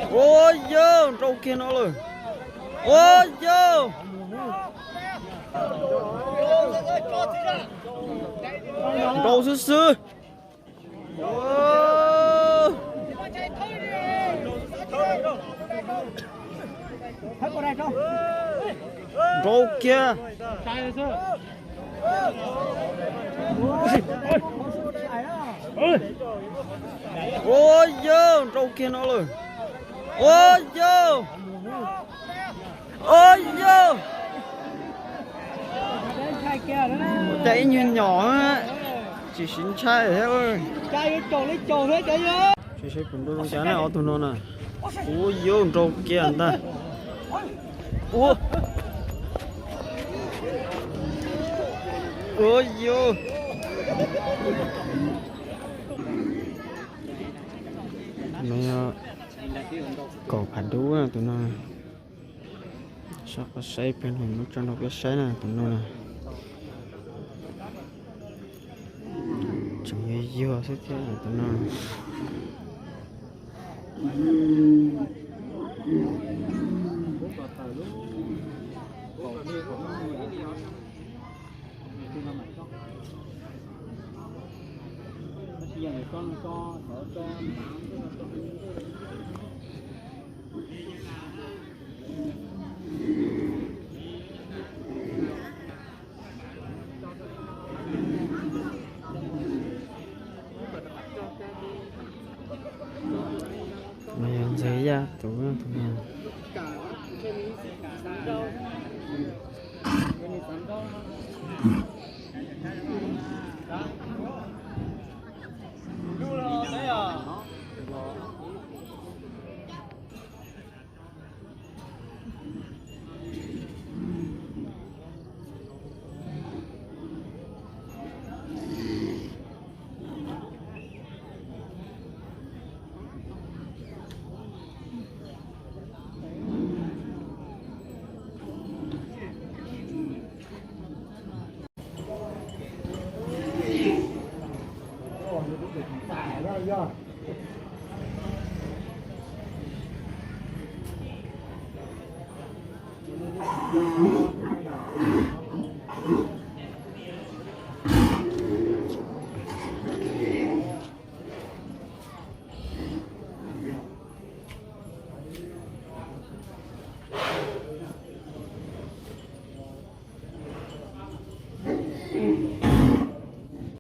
Ua yawg, nrau kiag no lawm. Ua yawg, nrau xwb xwb. Nrau kiag. Ua yawg, nrau kiag no lawm. Ua yawg, ua yawg, cas ib nyuag nyom tsis siv ntshai thiab. Tsis seb puas nrau zoo cas na ob tug no na. Ua yawg, nrau kiag ntag. Ua, ua yawg, no yog kaum phav dub tus no. Soj qab saib peb, muab tso rau peb saib na tus no na. Tseem yuag yuag xwb thiab tus no. Mas yog ntxeg yaj tus tus no.